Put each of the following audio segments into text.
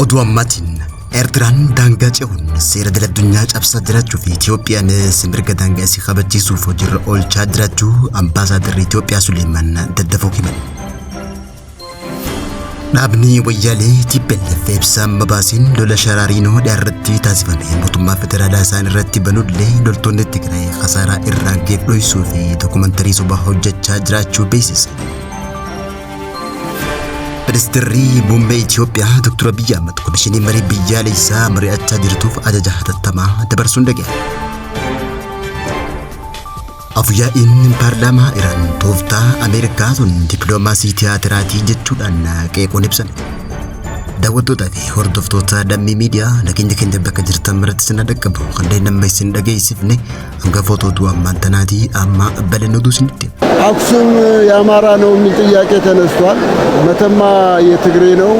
Oduu ammaatiin Eertiraan daangaa ce'uun seera idil addunyaa cabsaa jiraachuu fi Itiyoophiyaan mirga daangaa isii kabachiisuuf hojiirra oolchaa jiraachuu Ambaasaaddarri Itiyoophiyaa Suleeman Daddafoo himan. Dhaabni wayyaalee TPLF ibsa amma baaseen lola Sharaariinoo dhiyaarratti taasifame mootummaa federaalaa isaan irratti banullee loltoonni Tigraay khasaaraa irraan geef dhoysuu fi dokumantarii sobaa hojjechaa jiraachuu beeksise. Ministeerri muummee Itiyoophiyaa Dr. Abiyyi Ahmad komishinii marii biyyaalessaa mari'achaa jirtuuf ajaja hatattamaa dabarsuun dhaga'ame. Afyaa'iin paarlaamaa Iraan tooftaa Ameerikaa tun dippiloomaasii tiyaatiraatii jechuudhaan qeequun ibsame. Daawwattootaa fi hordoftoota Lammii Miidiyaa, nageenya keenya bakka jirtan maratti isin dhaqqabu. Kanneen amma isin dhageessifne hangafoota oduu ammaan tanaatii, amma bal'ina oduu isinitti. አክሱም የአማራ ነው የሚል ጥያቄ ተነስቷል። መተማ የትግሬ ነው፣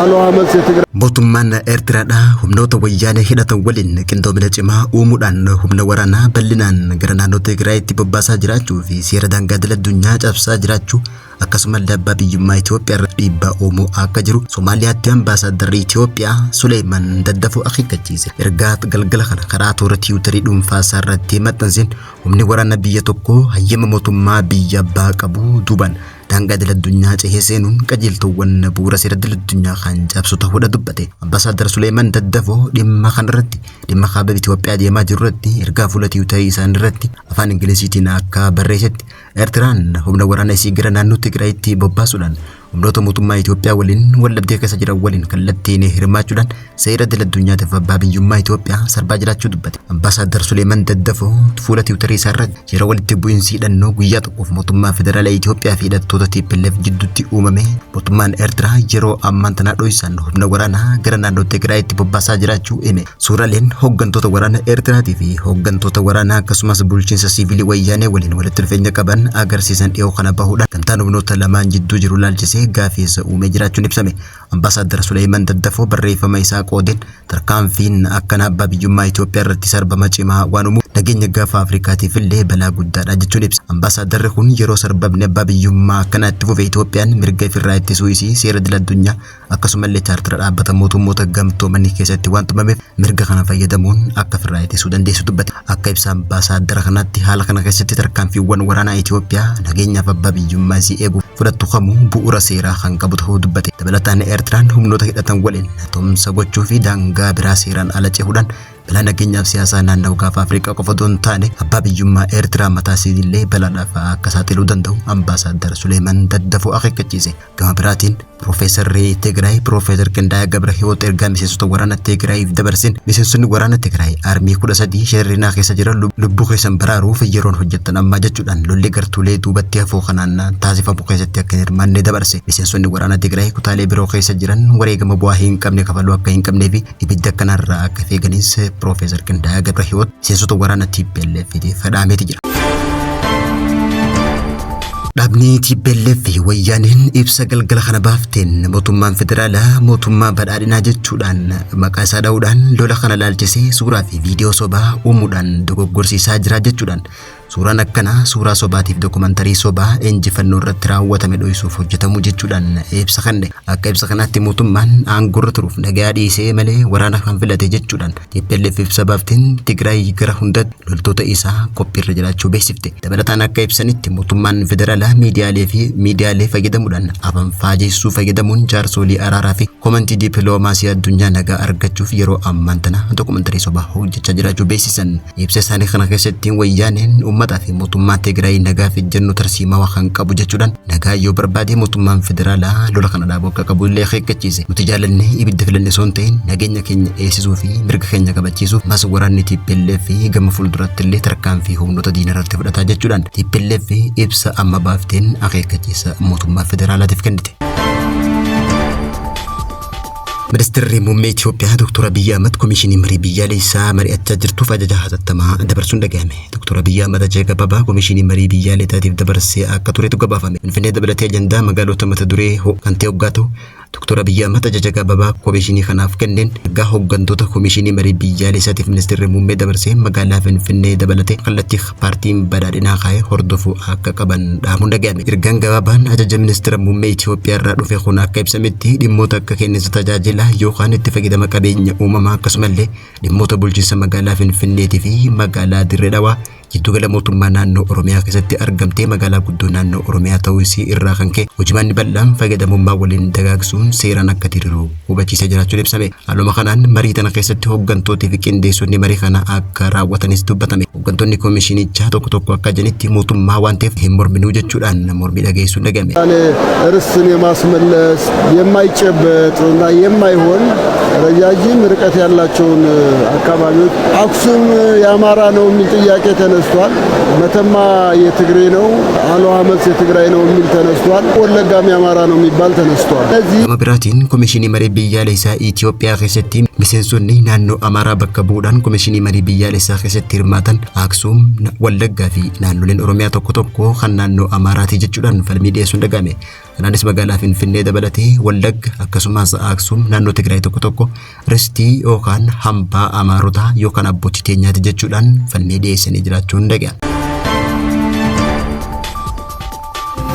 አልዋ መልስ የትግራይ Mootummaan Eertiraadhaa humnoota wayyaanee hidhatan waliin qindoomina cimaa uumuudhaan humna waraanaa bal'inaan gara naannoo Tigraayitti bobbaasaa jiraachuu fi seera daangaa idil addunyaa cabsaa jiraachuu, akkasumallee abbaa biyyummaa Itoophiyaa irra dhiibbaa uumuu akka jiru Somaaliyaatti ambaasaaddarri Itoophiyaa Suleeman Daddafoo akeekkachiise. Ergaa galgala kana karaa toora tiwutarii dhuunfaa isaa irratti maxxanseen, humni waraana biyya tokkoo hayyama mootummaa biyya abbaa qabu duubaan daangaa idil addunyaa cehee seenuun qajeeltowwan bu'uura seera idil addunyaa kan cabsu ta'uudha dubbate. Ambaasaadar Suleeman Daddafoo dhimma kanarratti, dhimma kaaba Itoophiyaa deemaa jiru irratti ergaa fuula tiwutarii isaan irratti afaan Ingiliziitiin akka barreessetti, Eertiraan humna waraana isii gara naannoo Tigraayitti bobbaasuudhaan humnoota mootummaa Itoophiyaa waliin waldhabdee keessa jiran waliin kallattiin hirmaachuudhaan seera idil addunyaatiif abbaa biyyummaa Itoophiyaa sarbaa jiraachuu dubbate. Ambaasaadar Suleeman Daddafoo fuula tiwutarii isaa irratti yeroo walitti bu'iinsi hidhannoo guyyaa tokkoof mootummaa federaalaa Itoophiyaa fi hidhattoota TPLF jidduutti uumame, mootummaan Eertiraa yeroo ammaan tanaa dho'isan humna waraanaa gara naannoo Tigraayitti bobbaasaa jiraachuu hime. Suuraaleen hooggantoota waraana Eertiraatii fi hooggantoota waraanaa akkasumas bulchiinsa siivilii wayyaanee waliin walitti dhufeenya qaban agarsiisan dhiyoo kana bahuudhaan gamtaan humnoota lamaan jidduu jiru laalchisee gaaffiisa uumee jiraachuun ibsame. Ambaasaadar Suleeman Daddafoo barreeffama isaa qoodeen, tarkaanfiin akkana abbaa biyyummaa Itoophiyaa irratti sarbama cimaa waan uumuuf nageenya gaafa Afrikaatiif illee balaa guddaadha jechuun ibsa. Ambaasaaddarri kun yeroo sarbamni abbaa biyyummaa akkana itti fufe Itoophiyaan mirga ifirraa ittisuu isii seera idil addunyaa akkasumallee chaartara dhaabbata mootummoota gamtoomanii keessatti waan tumameef mirga kana fayyadamuun akka ofirraa ittisuu dandeessu dubbate. Akka ibsa ambaasaadara kanaatti, haala kana keessatti tarkaanfiiwwan waraanaa Itoophiyaa nageenyaaf abbaa biyyummaa isii eeguuf fudhattu kamuu bu'uura seeraa kan qabu ta'uu dubbate. Dabalataan Eertiraan humnoota hidhatan waliin tumsa gochuu fi daangaa biraa seeraan ala cehuudhaan balaa nageenyaaf siyaasaa naannoo gaafa Afrikaa qofa otoo hin taane abbaa biyyummaa Eertiraa mataa isiillee balaadhaaf akka saaxiluu danda'u ambaasaadar Suleeman Daddafoo akeekkachiise. Gama biraatiin Piroofeesarri Tigraay Piroofeesar Qindaa'aa Gabra Hiwoot ergaa miseensota waraana Tigraayiif dabarseen, miseensonni waraana Tigraay armii 13 Sherrinaa keessa jiran lubbuu keessan baraaruuf yeroon hojjettan ammaa jechuudhaan lolli gartuulee duubatti hafoo kanaan taasifamu keessatti akka hin hirmaanne dabarse. Miseensonni waraana Tigraay kutaalee biroo keessa jiran wareegama bu'aa hin qabne kafaluu akka hin qabnee fi ibidda akkanarraa akka feeganis Piroofeesar Qindaa'aa Gabra Hiwoot miseensota waraana TPLF fedhaameeti jira. Dhaabni TPLF wayyaaneen ibsa galgala kana baafteen mootummaan federaalaa mootummaa badhaadhinaa jechuudhaan maqaa isaa dha'uudhaan lola kana laalchisee suuraa fi viidiyoo sobaa uumuudhaan dogoggorsiisaa jira jechuudhaan, suuraan akkanaa suuraa sobaatiif dokumantarii sobaa injifannoo irratti raawwatame dho'isuuf hojjetamu jechuudhaan ibsa kenne. Akka ibsa kanaatti mootummaan aangorra turuuf nagaa dhiisee malee waraana kan filate jechuudhaan TPLF ibsa baafteen Tigraay gara hundatti loltoota isaa qophiirra jiraachuu beeksifte. Dabalataan akka ibsanitti, mootummaan federaalaa miidiyaalee fi miidiyaalee fayyadamuudhaan afaan faajeessuu fayyadamuun jaarsolii araaraa fi komantii dippiloomaasii addunyaa nagaa argachuuf yeroo ammaan tana dokumantarii sobaa hojjechaa jiraachuu beeksisan. Ibsa isaanii kana keessatti wayyaaneen uummataa fi mootummaa Tigraay nagaa fi jennu tarsiimawaa kan qabu jechuudhaan nagaa yoo barbaade mootummaan federaalaa lola kana dhaabuu akka qabu illee akeekkachiise. Nuti jaalannee ibidda filanne osoo hin ta'in nageenya keenya eegsisuu fi mirga keenya kabachiisuuf mas waraanni TPLF gama fuulduratti illee tarkaanfii humnoota diina irratti fudhataa jechuudhaan TPLF ibsa amma baafteen akeekkachiisa mootummaa federaalaatiif kennite. Ministeerri muummee Itoophiyaa Dr. Abiyyi Ahmad komishinii marii biyyaalessaa mari'achaa jirtuuf ajaja hatattamaa dabarsuun dhagahame. Dr. Abiyyi Ahmad ajaja gabaabaa komishinii marii biyyaalessaatiif dabarsee akka turetu gabaafame. Finfinnee dabalatee ajandaa magaalota mata duree kan ta'e hoggaa ta'u, Dr. Abiyyi Ahmad ajaja gabaabaa komishinii kanaaf kenneen ergaa hooggantoota komishinii marii biyyaalessaatiif ministeerri muummee dabarsee magaalaa Finfinnee dabalatee kallattii paartiin badhaadhinaa kaa'ee hordofuu akka qaban dhaamuun dhaga'ame. Ergaan gabaabaan ajaja ministeera muummee Itoophiyaa irraa dhufe kun akka ibsametti dhimmoota akka kenniinsa tajaajilaa yookaan itti fayyadama qabeenya uumamaa akkasumallee dhimmoota bulchiinsa magaalaa Finfinneetii fi magaalaa Dirree Dhawaa giddugala mootummaa naannoo Oromiyaa keessatti argamtee magaalaa guddoo naannoo Oromiyaa ta'uu isii irraa kan ka'e hojimaanni bal'aan fayyadamummaa waliin dagaagsuun seeraan akka diriiru hubachiisee jiraachuun ibsame. Haaluma kanaan marii tana keessatti hooggantootii fi qindeessonni marii kana akka raawwatanis dubbatame. Hooggantoonni komishinichaa tokko tokko akka jedhanitti mootummaa waan ta'eef hin morminuu jechuudhaan mormii dhageessuun dhaga'ame. ርስትን የማስመለስ የማይጨበጥ እና የማይሆን ረጃጅም ርቀት ያላቸውን አካባቢዎች አክሱም የአማራ ነው የሚል ጥያቄ ተነስቷል። መተማ የትግሬ ነው፣ አልዋ መልስ የትግራይ ነው የሚል ተነስቷል። ወለጋም የአማራ ነው የሚባል ተነስቷል። እነዚህ Gama biraatiin komishinii marii biyyaalessaa Itoophiyaa keessatti miseensonni naannoo Amaaraa bakka bu'uudhaan komishinii marii biyyaalessaa keessatti hirmaatan Aksuum, Wallaggaa fi naannoleen Oromiyaa tokko tokko kan naannoo Amaaraati jechuudhaan falmii dhiyeessuun dhaga'ame. Kanaanis magaalaa Finfinnee dabalatee Wallagga akkasumas Aksuum naannoo Tigraay tokko tokko ristii yookaan hambaa Amaarotaa yookaan abbootii teenyaati jechuudhaan falmii dhiyeessanii jiraachuun dhaga'ame.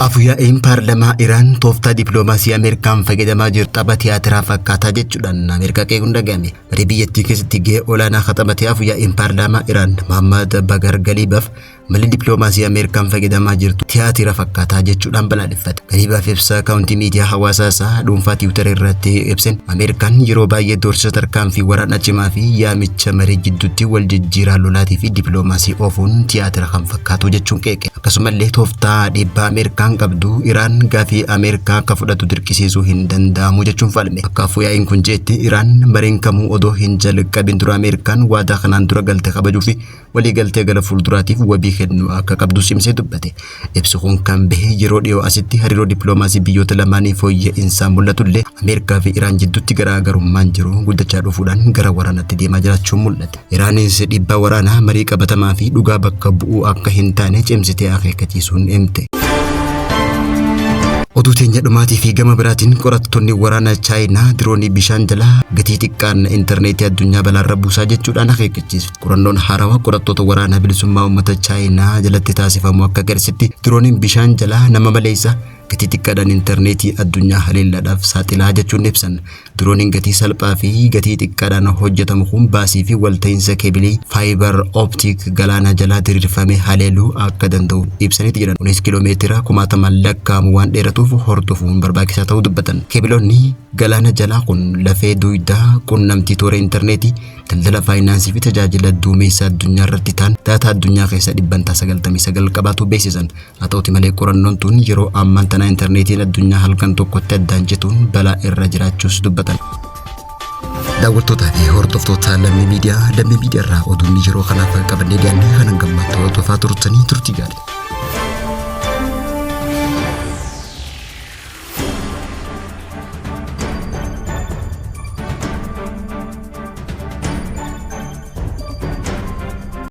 Afuyyaa'een paarlamaa Iraan tooftaa dippiloomaasii Ameerikaan fayyadamaa jiru tapha tiyaatiraa fakkaataa jechuudhaan Ameerikaa qeequun dhaga'ame. Marii biyyattii keessatti gahee olaanaa qabatee afuyyaa'een paarlaamaa Iraan Mohammad Bagar Galibaaf malli dippiloomaasii Ameerikaan fayyadamaa jirtu tiyaatira fakkaataa jechuudhaan balaaleffate. Galibaaf ibsa akaawuntii miidiyaa hawaasaa isaa dhuunfaa Tiwiitara irratti ibseen Ameerikaan yeroo baay'ee doorsisa tarkaanfii waraana cimaa fi yaamicha marii jidduutti wal jijjiiraa lolaatii fi dippiloomaasii oofuun tiyaatira kan fakkaatu jechuun qeeqe. Akkasumallee tooftaa dhiibbaa Ameerikaan qabdu Iraan gaafii Ameerikaa akka fudhatu dirqisiisuu hin danda'amu jechuun falme. Akka afuyyaa'in kun jeetti Iraan mariin kamuu odoo hin jalqabin dura Ameerikaan waadaa kanaan dura galte kabajuu fi waliigaltee gara fuulduraatiif wabii kennuu akka qabdu cimsee dubbate. Ibsi kun kan bahe yeroo dhiyoo asitti hariiroo dippiloomaasii biyyoota lamaanii fooyya'insaa mul'atullee Ameerikaa fi Iraan jidduutti garaagarummaan jiru guddachaa dhufuudhaan gara waraanaatti deemaa jiraachuun mul'ate. Iraanis dhiibbaa waraanaa marii qabatamaa fi dhugaa bakka bu'uu akka hin taane cimsitee akeekkachiisuun himte. Oduu teenya dhumaatii fi gama biraatiin qorattoonni waraana Chaayinaa diroonii bishaan jalaa gatii xiqqaan intarneetii addunyaa balaarra buusaa jechuudhaan akeekkachiise. Qorannoon haarawaa qorattoota waraanaa bilisummaa uummata Chaayinaa jalatti taasifamu akka agarsiisetti dirooniin bishaan jalaa nama maleessa gatii xiqqaadhaan intarneetii addunyaa haleellaadhaaf saaxilaa jechuun ibsan. Dirooniin gatii salphaa fi gatii xiqqaadhaan hojjetamu kun baasii fi walta'iinsa keebilii fiber optic galaana jalaa diriirfamee haleeluu akka danda'u ibsaniiti jiran. Kunis kiiloomeetira kumaatamaan lakkaa'amu waan dheeratuuf hordofuun barbaachisaa ta'uu dubbatan. Keebiloonni galaana jalaa kun lafee dugdaa qunnamtii toora intarneetii, daldala faayinaansii fi tajaajila duumessa addunyaa irratti ta'an daataa addunyaa keessa 99% qabaatu beeksisan. Haa ta'uti malee qorannoon tun yeroo ammaan tanaa intarneetiin addunyaa halkan tokkotti addaan cituun balaa irra jiraachuus dubbatan. Daawwattootaa fi hordoftoota Lammii Miidiyaa, Lammii Miidiyaa irraa oduun yeroo kanaaf qabannee dhiyaannee kanan gammattoo hordofaa turtanii turtii gaarii.